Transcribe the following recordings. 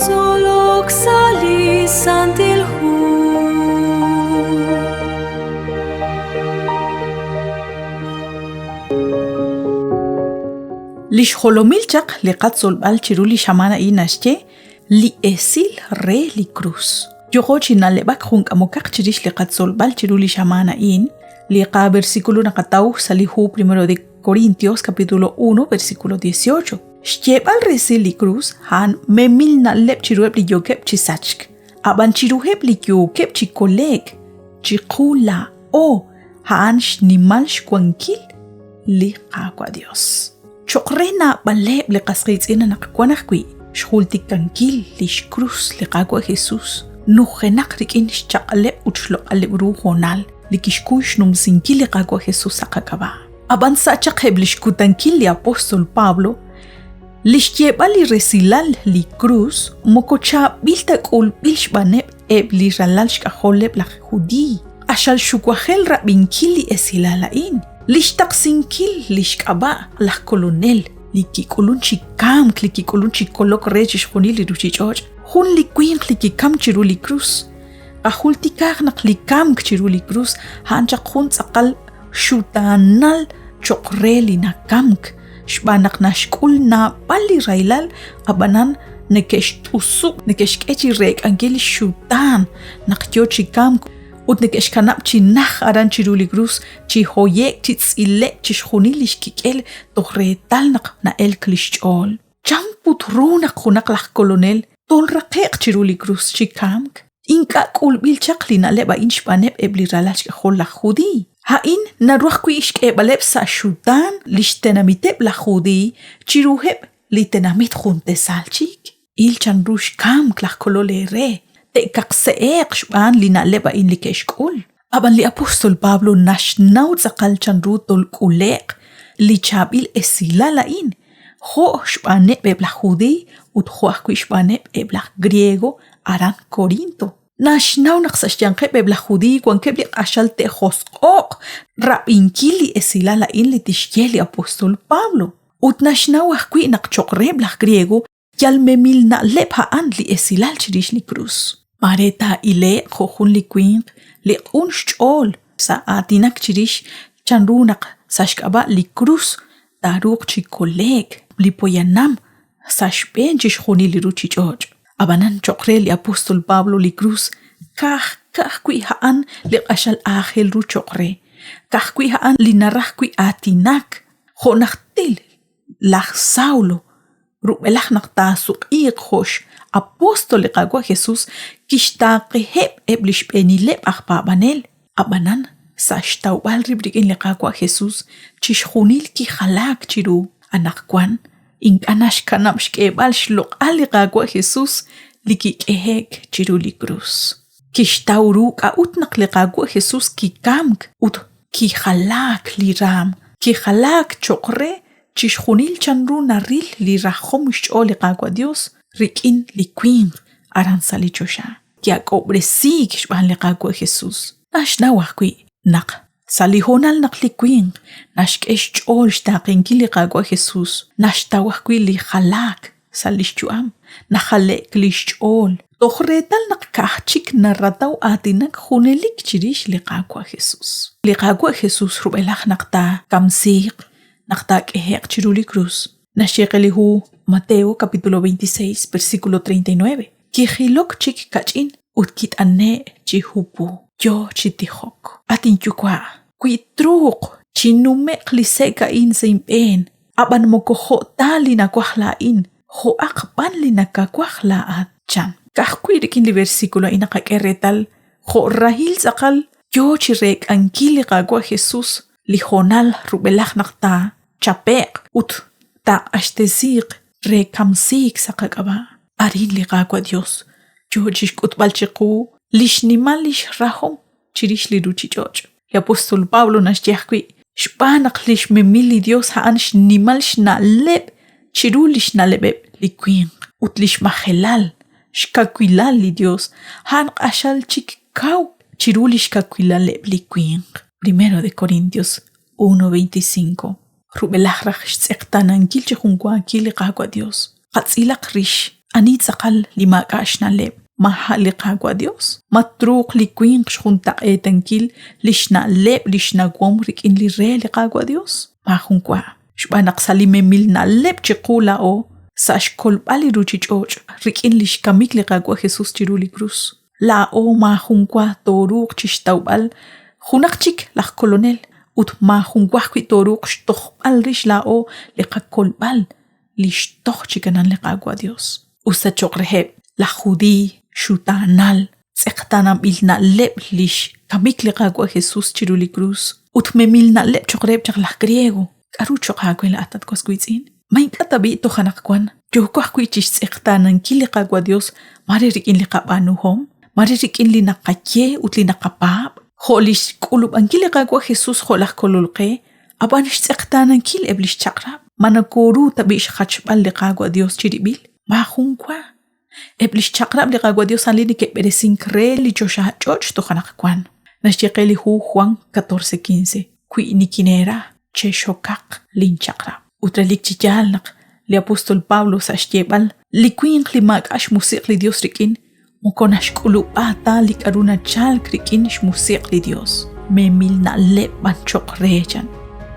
Tzolok sa' li Santil Hu. Li xjolomil chaq li qatzolb'al chiru li xamaan a'in naxye li esil re li krus. Yo'qo chi na'leb'ak jun k'amokaq chirix li qatzolb'al chiru li xamaan a'in, li qaversículo naqataw sa' li hu Primero de Corintios capítulo 1 versículo 18. Xyeeb'al resil li krus a'an memil na'leb' chiruheb' li yookeb' chi sachk, ab'an chiruheb' li yookeb' chi kole'k chiqu laa'o a'an xnimal xwankil li Qaawa' Dios. Cho'q re naab'aleb' li qas qiitz'in anaqwan ajwi' xjultikankil li xkrus li Qaawa' Jesus nujenaq rik'in xchaq'aleb' ut xloq'aleb' ru hoonal li kixkuy xnumsinkil li Qaawa' Jesus sa' qak'ab'a'. Ab'an sa' chaq eb' li xkutankil li apóstol Pablo, li xyeeb'al li resilal li krus moko chaab'il ta k'ulb'il xb'aaneb' eb' li ralal xk'ajoleb' laj Judiiy. Q'axal xuwajel rab'inkil li esilal a'in, li xtaqsinkil li xk'ab'a' laj Kolonel li kik'ulun chi kamk, li kik'ulun chi kolok re chixjunil li ruuchich'och', jun li winq li kikam chiru li krus. Qajultikaaq naq li kamk chiru li krus a'an chaq jun tz'aqal xutaanal cho'q re li nakamk, xb'aan naq naxk'ul naab'al li rahilal, ab'anan neke'xt'usub', neke'xk'e chi reek'ankil li xutaan naq yo chi kamk ut neke'xkanab' chi naj aran chiru li krus chi hoye'k chi tz'ile'k chixjunil li xkik'el toj reetal naq na'elk li xch'ool. Chan put ru naq junaq laj kolonel tolraqe'q chiru li krus chi kamk? Ink'a' k'ulb'il chaq li na'leb' a'in xb'aaneb' eb' li ralal xk'ajol laj Judiiy. A'in naru ajwi' xk'eeb'aleb' sa' xutaan li xtenamiteb' laj Judiiy chiruheb' li tenamit juntesal chik. Il chanru xkamk laj Kolol eere, te'kaqse'eeq xb'aan li na'leb' a'in li ke'xk'ul. Ab'an li apóstol Pablo naxnaw tz'aqal chanru tolk'ule'q li chaab'il esilal a'in, jo' xb'aaneb' eb' laj Judiiy ut jo' ajwi' xb'aaneb' eb' laj Griego aran Corinto. Naxnaw naq sa' xyanqeb' eb' laj Judiiy wankeb' li q'axal te'josq'o'q rab'inkil li esilal a'in li tixye li apóstol Pablo. Ut naxnaw ajwi' naq cho'q reheb' laj Griego Yal memil na'leb' a'an li esilal chirix li krus. Maare taa'ile'q jo' jun li winq li q'un xch'ool sa' aatinak chirix chanru naq sa' xk'ab'a' li krus taaruuq chi kole'k li poyanam sa' xb'een chixjunil li ruuchich'och'. Ab'anan cho'q re li apóstol Pablo li krus ka'aj ka'ajwi' a'an li q'axal aajel ru cho'q re, ka'ajwi' a'an li naraj wi' aatinak jo' najtil laj Saulo, rub'elaj naq taasuq'iiq jo' x'apóstol li Qaawa' Jesús, kixtaaqeheb' eb' li xb'eenileb' aj paab'anel. Ab'anan, sa' xtawb'al rib' rik'in li Qaawa' Jesús, chixjunil kijalaak chiru. Anaqwan ink'a' naxkanab' xk'eeb'al xloq'al li Qaawa' Jesús li kik'ehe'k chiru li krus. Kixtaw ru k'a'ut naq li Qaawa' Jesús kikamk ut Kijalaak li raam, kijalaak cho'q re chixjunil chanru naril li rajom xch'ool li Qaawa' Yos rik'in li winq aran sa' li choxa. Ki'ak'ob'resiik xb'aan li Qaawa' Jesús. Naxnaw ajwi' naq sa' li hoonal naq li winq naxk'e xch'ool xtaaqenkil li Qaawa' Jesús, naxtaw ajwi' li jalaak sa' li xyu'am, najale'k li xch'ool, toj reetal naq ka'aj chik narataw aatinak junelik chirix li Qaawa' Jesús. Li Qaawa' Jesús rub'elaj naq taakamsiiq, naq taak'ehe'q chiru li krus, naxye qe li hu Mateo capítulo 26 versículo 39, kijilok chik kach'in ut kit'ane'k chi hupu, yo chi tijok. At inYuwa', wi truuq, chinume'q li sek' a'in sa' inb'een, Ab'an moko jo' ta li nawaj laa'in, jo'aq b'an li nakawaj laa'at, chan. Ka'ajwi' rik'in li versículo a'in naqak'e reetal jo' rahil tz'aqal yoo chi reek'ankil li Qaawa' Jesus li hoonal rub'elaj naq taachape'q ut taaq'axtesiiq re kamsiik sa' qak'ab'a'. Arin li Qaawa' Dios yoo chixk'utb'al chiqu li xnimal lix rahom chirix li ruuchich'och'. Li apóstol Pablo naxye ajwi', xb'aan naq li xmemil li Yos a'an xnimal xna'leb' chiru li xna'leb'eb' li winq ut li xmajelal xkawilal li Yos a'an q'axal chik kaw chiru li xkawilaleb' li winq. Primero de Corintios 1:25. Rub'elaj raj xtz'eqtaanankil chi junwaakil li Qaawa' Dios, qatz'ilaq rix ani tz'aqal li maak'a' xna'leb', ma a' li Qaawa' Dios? Ma truuq li winq xjuntaq'eetankil li xna'leb' li xnawom rik'in li re li Qaawa' Dios? Maajun wa. Xb'aan naq sa' li memil na'leb' chiqu laa'o, sa' xkolb'al li ruuchich'och' rik'in li xkamik li Qaawa' Jesus chiru li krus, laa'o maajun wa tooruuq chi xtawb'al junaq chik laj kolonel ut maajun wa ajwi' tooruuq xtojb'al rix laa'o li qakolb'al li xtoj chi kanan li Qaawa' Dios. Us ta cho'q reheb' laj Judiiy xutaanal tz'eqtaananb'il na'leb' li xkamik li Qaawa' Jesus chiru li krus ut memil na'leb' cho'q reheb' chaq laj Griego. K'aru cho'q aawe laa'at, at was wiitz'in? Ma ink'a' tab'i' toj anaqwan yooko ajwi' chi xtz'eqtaanankil li Qaawa' Yos mare rik'in li qab'aanuhom, mare rik'in li naqaye ut li naqapaab', jo' li xk'ulub'ankil li Qaawa' Jesus jo' laj Kolol qe, ab'an xtz'eqtaanankil eb' li xchaq'rab'? Ma nokooru tab'i' xjachb'al li Qaawa' Yos chirib'il? Maajun wa. Eb' li xchaq'rab' li Qaawa' Yos a'an li neke'b'eresink re li choxach'och' toj anaqwan. Naxye qe li hu Juan 14:15, Wi nikineera, chexokaq linchaq'rab'. Ut relik chi yaal naq li apóstol Pablo sa' xyeeb'al li winq li maak'a' xmusiq' li Yos rik'in moko naxk'ulub'a ta li k'aru nachalk rik'in xmusiq' li Yos. Memil na'leb' b'an cho'q re chan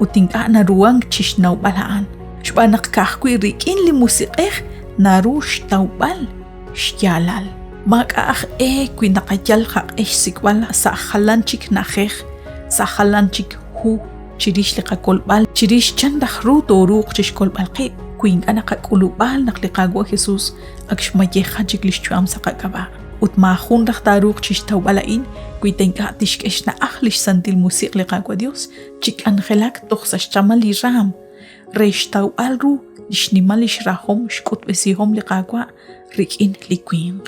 ut ink'a' naruhank chi xnawb'al a'an xb'aan naq ka'ajwi' rik'in li Musiq'ej naru xtawb'al xyaalal. Maak'a' aj e wi naqayal qaq'e xsik'b'al sa' jalan chik na'ajej, sa' jalan chik hu chirix li qakolb'al, chirix chan raj ru tooruuq chixkolb'al qib' wi ink'a' naqak'ulub'a naq li Qaawa' Jesus ak xmayeja chik li xyu'am sa' qak'ab'a'. Ut maajun raj taaruuq chixtawb'al a'in wi ta ink'a' tixk'e xna'aj li xsantil musiq' li Qaawa' Dios chi k'anjelak toj sa' xchamal li raam re xtawb'al ru li xnimal lix rahom xk'utb'esihom li Qaawa' rik'in li winq.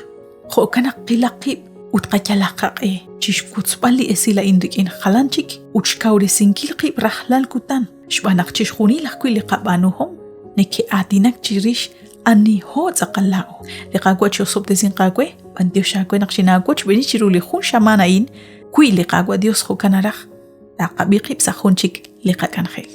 Jo'kan naq qilaq qib' ut qayalaq qaq'e chixwotzb'al li esil a'in rik'in jalan chik ut xkawresinkil qib' rajlal kutan xb'aan naq chixjunil ajwi' li qab'aanuhom neke'aatinak chirix aniho tz'aqal laa'o. Li Qaawa' chi'osob'tesinq aawe, b'antiox aawe naq xinaawochb'eeni chiru li jun xamaan a'in, wi li Qaawa' Dios jo'kan naraj, taqab'i qib' sa' jun chik li qak'anjel.